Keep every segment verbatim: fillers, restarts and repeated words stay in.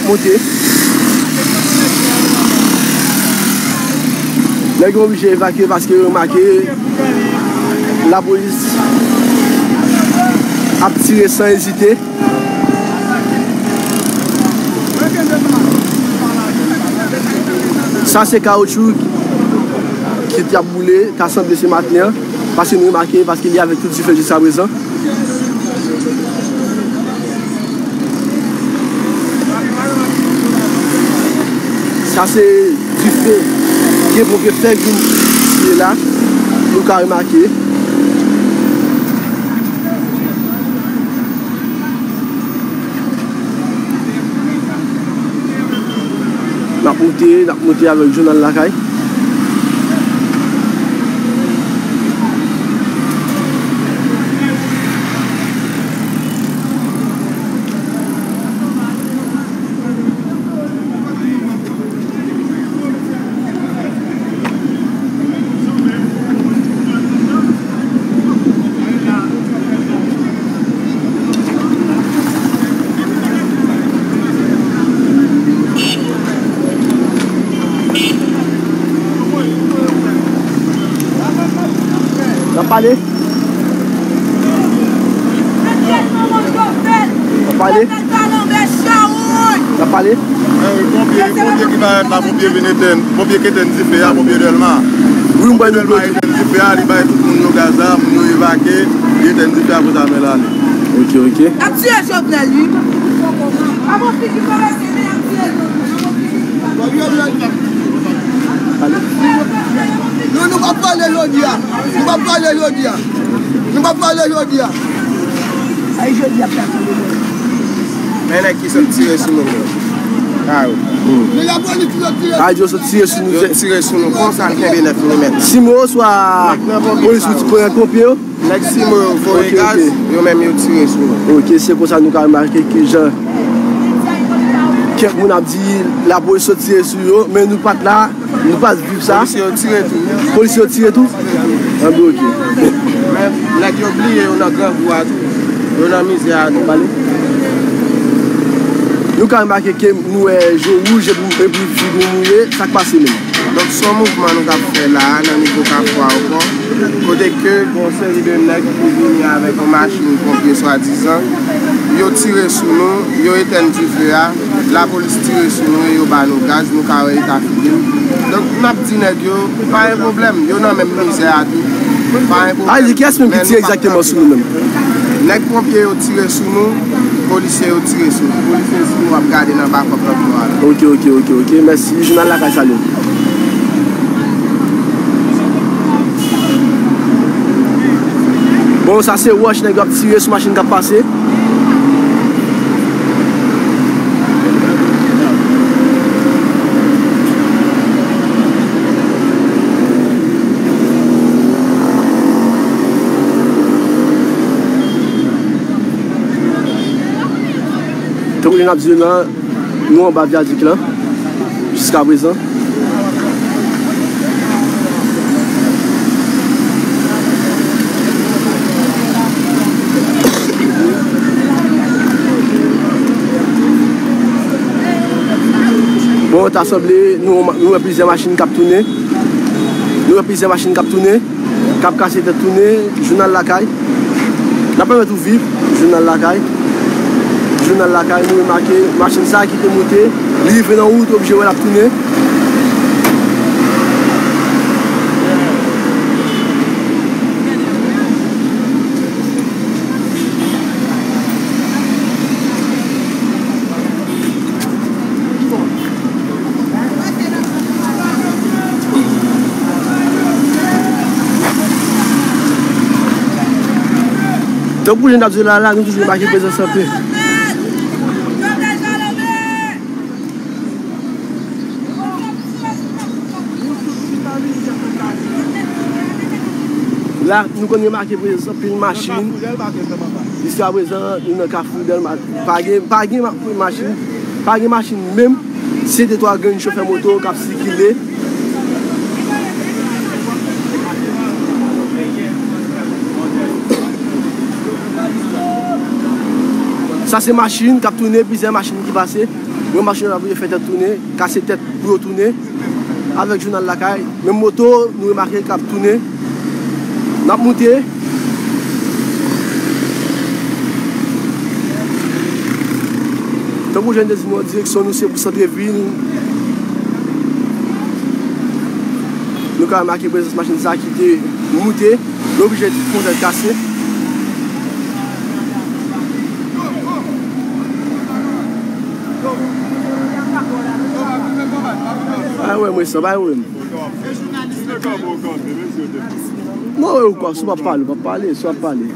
Monte. Nèg yo oblije evakye paske yo remake lapolis ap tire san ezite. Sa se kawotchou ki t ap boule, ta sanble se maten an, paske nou remake, paske li avèk tout dife jiskaprezan. Sa se dife ke ponpye fèk vin tire la, nou ka remake. N ap moute, n ap moute avèk jounal lakay. N ap pale. N ap pale. N ap pale. Eh wi, ponpye, ponpye ki parèt la, ponpye vin etèn, ponpye ki etèn dife a, ponpye Dèlma. Wi, m wè nou bloke. Etèn dife a, li bay tout moun yo gaz la, moun yo evakye, li etèn dife a pou zam yo ale. Ok, ok. Ap tiye Jovenel, wi. Avan figi fè mesye, ap tiye Jovenel. Non, nou p ap pale jodi a. Nou p ap pale jodi a. Nou p ap pale jodi a. Ay, jodi a, p ap pale jodi a. Men nèg ki sot tire sou nou yo. Sa yo. Men lapolis ki sot tire. Ay, yo sot tire sou nou. Yo tire sou nou konsa, l kenbe nèf milimèt. Simo, swa polis ou ti pran ponpye yo? Nèg Simo yo voye gaz, yo menm yo tire sou nou. Ok, se konsa nou ka remake kijan kèk moun ap di lapolis sot tire sou yo, men nou pa t la, nou pa t viv sa. Polisye yo tire tou. Polisye yo tire tou? Anben, ok. Men nèg yo bliye yo nan grangou a tou. Yo nan mizè a tou. Nou ka remake ke nou wè je wouj epi, epi figi nou mouye, sa k pase menm? Donk, se yon mouvman nou t ap fè la a, nan nivo Kafou a ankò, kote ke gen yon seri de nèg ki vini avèk yon machin ponpye swadizan, yo tire sou nou, yo etèn dife a, lapolis tire sou nou e yo ba nou gaz, nou ka wè eta figi n. Donk, n ap di nèg yo, pa gen pwoblèm, yo nan menm mizè a tou, pa gen pwoblèm. A, di kiyès menm ki tire egzakteman sou nou menm? Nèg ponpye yo tire sou nou, polisye yo tire sou nou. Polisye sou nou ap gade nan bakòp nan bò a la. Ok, ok, ok, ok. Mèsi. Jounal Lakay, salut. Bon, sa se wòch nèg yo ap tire sou machin k ap pase. Tankou jan n ap di nou an, nou anba vyadik lan jiskaprezan. Bon, ta sanble nou, nou wè plizyè machin k ap tounen. Nou wè plizyè machin k ap tounen. K ap kase tèt tounen, Jounal Lakay. N ap pèmèt ou viv, Jounal Lakay. Jounal Lakay, nou remake machin sa a ki te monte, li rive nan wout, oblije wè l ap tounen. Tankou jan n ap di la, la, nou toujou remake prezans anpil. La, nou konn remake prezans anpil machin. Jiskaprezan, nou nan Kafou Dèlma. Pa gen, pa gen ma-, machin. Pa gen machin menm. Se de twa grenn chofè moto k ap sikile. Sa se machin k ap tounen, plizyè machin ki pase. Yon machin ap fè tèt tounen, kase tèt pou yo tounen. Avèk jounal lakay, menm moto, nou remake k ap tounen. N ap moute. Tankou jan m te di nou an, direksyon nou se pou santrevil. Nou ka remake prezans machin sa ki te moute. Nou oblije fè yon tèt kase. Bay wè m, Weston, bay wè m. Non, wè ou kwa, si w p ap pale, w p ap pale, si w ap pale.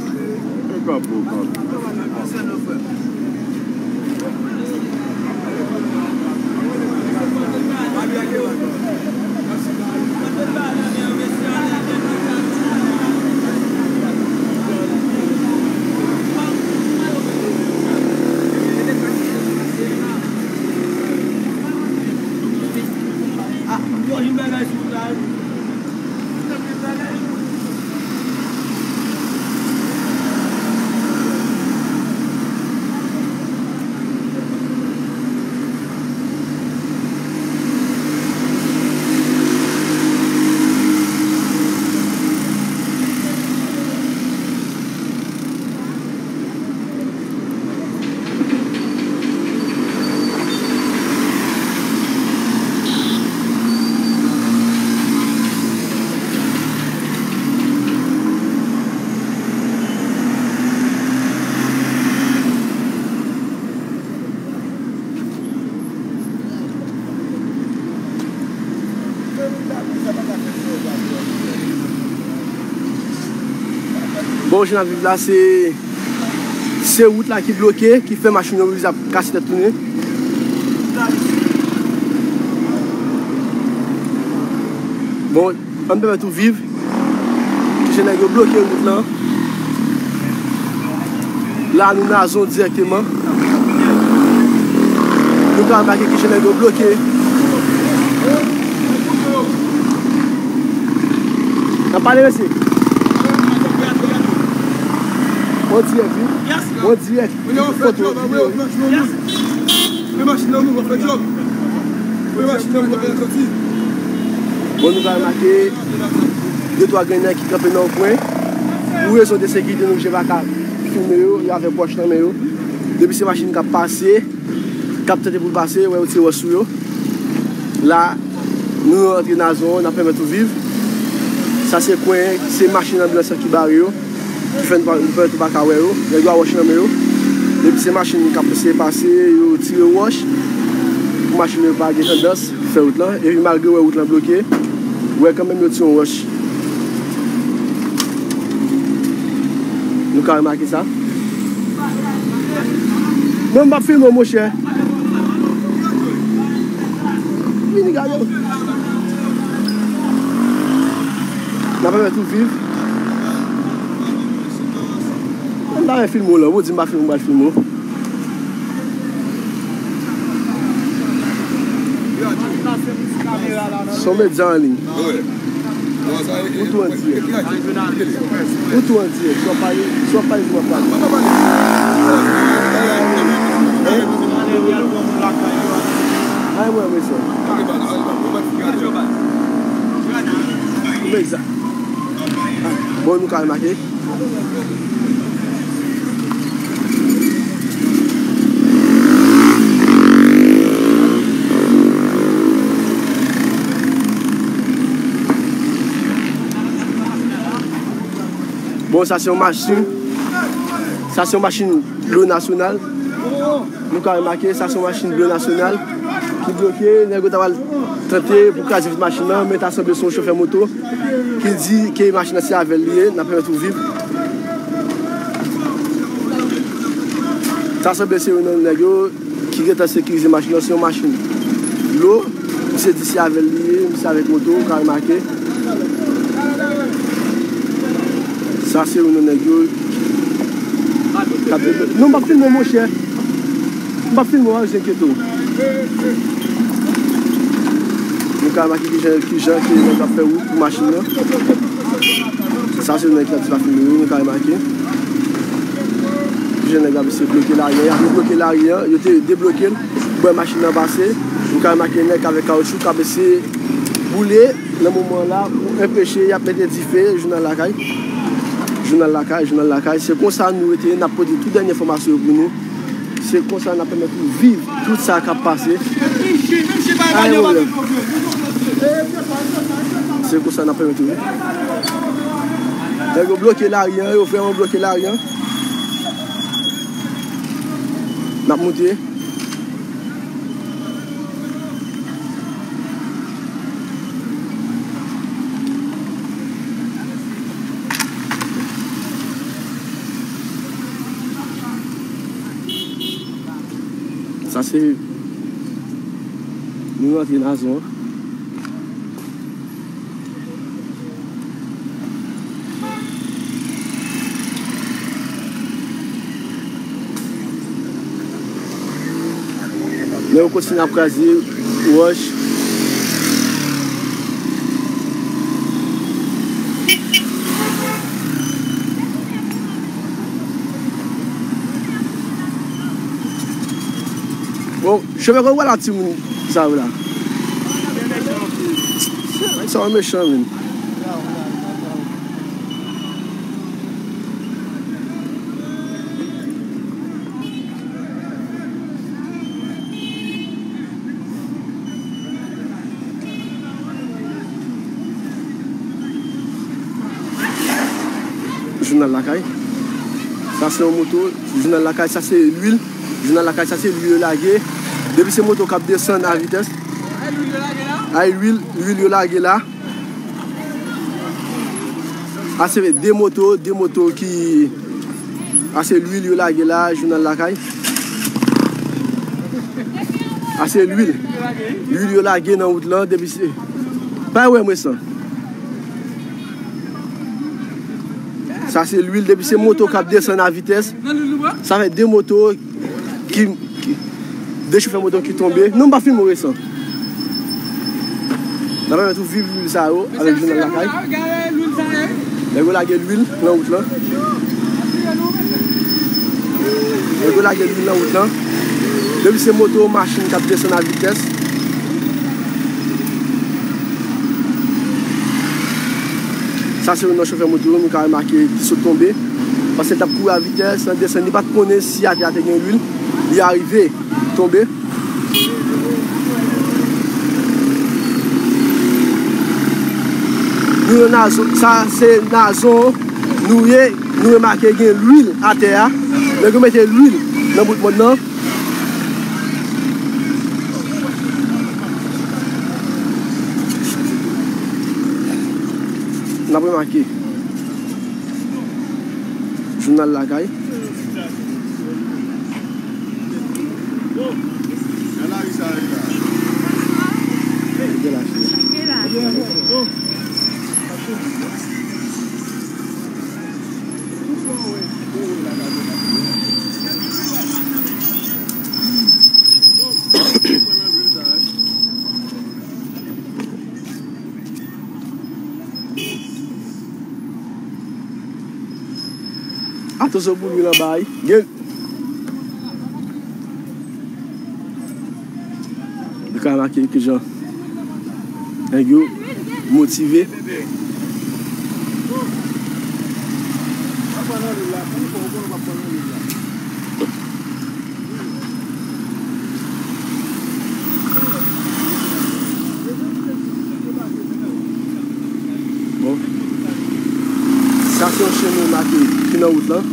Bon, jan n ap viv la, se, se wout la ki bloke, ki fè machin yo oblije ap kase tèt tounen. Bon, ann pèmèt ou viv. Kijan nèg yo bloke wout lan. La, nou Nazon dirèkteman. Nou ka remake kijan nèg yo bloke. N ap pale, mesye. An dirèk, wi. An dirèk. Foto, videyo. Men machin nan, nou fè djòb. Men machin nan, nou fè soti. Bon, nou ka remake de twa grenn nèg ki kanpe nan yon kwen. Pou rezon de sekirite, nou oblije pa ka filme yo, yo avèk wòch nan men yo. Depi se machin k ap pase, k ap tante pou l pase, wè yo tire wòch sou yo. La, nou rantre Nazon, n ap pèmèt ou viv. Sa se kwen, se machin anbilans lan ki bare yo. Ki fè nou pa, nou pèmèt ou pa ka wè yo. Nèg yo a wòch nan men yo. Depi se machin k ap eseye pase, yo tire wòch pou machin yo pa gen tandans fè wout lan. Epi malgre w wè wout lan bloke, ou wè kanmenm yo tire yon wòch. Nou ka remake sa. Mwen, m p ap filme w, monchè. Vini gade. N ap pèmèt ou viv. M pa vle filme w la, ou di m pa filme w, m pral filme w. Se yon medya an liy. Ou tou an dirèk. Ou tou an dirèk. Si w ap pale, si w ap pale, si w ap pale. Hein? Ay, mwen, mwen, sa. Bon, nou ka remake. Bon, sa se yon machin. Sa se yon machin ble nasyonal. Nou ka remake, sa se yon machin ble nasyonal ki bloke. Nèg yo ta pral tante pou kraze vit machin nan, men ta sanble se yon chofè moto ki di ke machin nan se avè l li ye, n ap pèmèt ou viv. Ta sanble se youn nan nèg yo ki gentan sekirize machin nan, se yon machin lo. Misye di se avè l li ye, misye avèk moto, ou ka remake. Sa se youn nan nèg yo k ap deblòke. Non, m p ap filme, monchè. M p ap filme w, pa enkyete w. Nou ka remake kijan, kijan ke nèg ap fè wout pou machin nan. Sa se nèg ki ap di pa filme yo, nou ka remake. Kijan nèg ap eseye bloke lari a, y ap bloke lari a, yo te debloke l. Bwè machin nan pase, nou ka remake nèg avèk kawoutchou k ap eseye boule nan moman la pou enpeche y ap mete dife. Jounal Lakay. Jounal Lakay, Jounal Lakay. Se konsa nou rete, n ap pote tout dènye enfòmasyon yo pou nou. Se konsa n ap pèmèt ou viv tout sa k ap pase. Pa gen pwoblèm. Se konsa n ap pèmèt ou viv. Nèg yo bloke lari an, yo vrèman bloke lari an. N ap moute. Sa se, nou rantre Nazon an. Men yo kontinye ap kraze wòch. Bon, chofè, kote w al ak timoun sa yo la? Sa yo mechan, menm. Jounal Lakay. Sa se yon moto. Jounal Lakay, sa se lwil. Jounal Lakay, sa se lwil yo lage. Depi se moto k ap desann a vitès. Ay, lwil, lwil yo lage la. A se de moto, de moto ki, a se lwil yo lage la, Jounal Lakay. A se lwil. Lwil yo lage nan wout lan, depi se, pa wè mwen san. Sa se lwil, depi se moto k ap desann a vitès. Sa fè de moto ki, ki, de chofè moto ki tonbe. Non, m pa filme w resan. N ap pèmèt ou viv lwil sa yo avèk Jounal Lakay. Nèg yo lage lwil nan wout lan. Nèg yo lage lwil nan wout lan. Depi se moto, machin k ap desann a vitès. Sa se youn nan chofè moto yo, nou ka remake ki sot tonbe. Paske l t ap kouri a vitès, nan desann, li pa t konnen si atè a te gen lwil. Li arive tonbe. Nou nan Nazon, sa se Nazon nou ye, nou remake gen lwil atè a. Nèg yo mete lwil nan bout mòn nan. N ap remake. Jounal Lakay. Atansyon pou lwil anba a wi. Gen, nou ka remake kijan nèg yo motive. Bon. Sa se yon chen nou remake ki nan wout lan.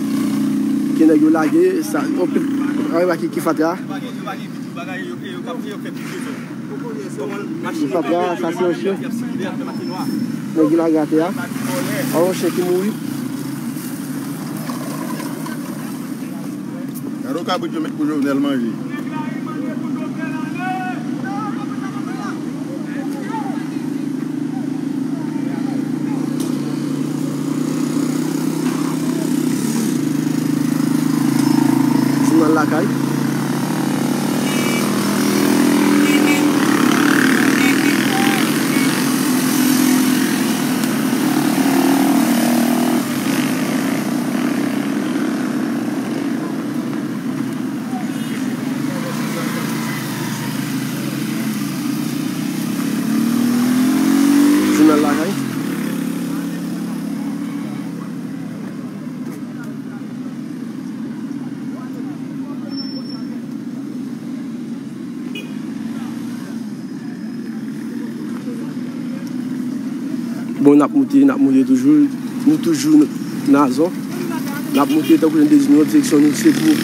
Ki nèg yo lage. Sa, yon pil, remake ki fatra. Ki fatra, sa se yon chen. Nèg yo lage atè a. A yon chen ki mouri. Gade yon kabrit yo met pou Jovenel manje. Jounal Lakay. Jounal lakay. Bon, n ap moute, n ap moute toujou. Nou toujou Nazon. N ap moute tankou jan m te di nou, direksyon nou se pou,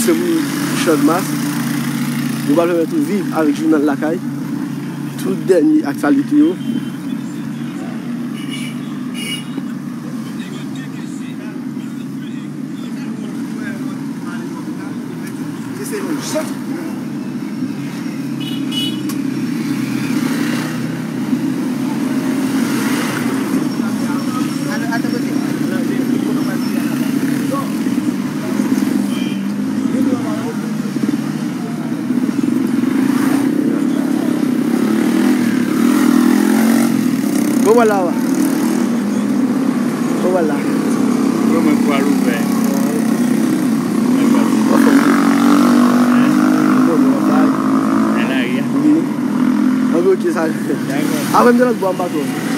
se pou Channmas. Nou pral pèmèt ou viv avèk jounal lakay. Tout dènye aktyalite yo. Bon, vwala. Bon, vwala. Mwen, mwen pral ouvè. Mwen pral ouvè. Bon, mwen pral. Nan lari a? Wi. Ann, ok, sa. Dakò. Apre m te lòt bò, m pa twò.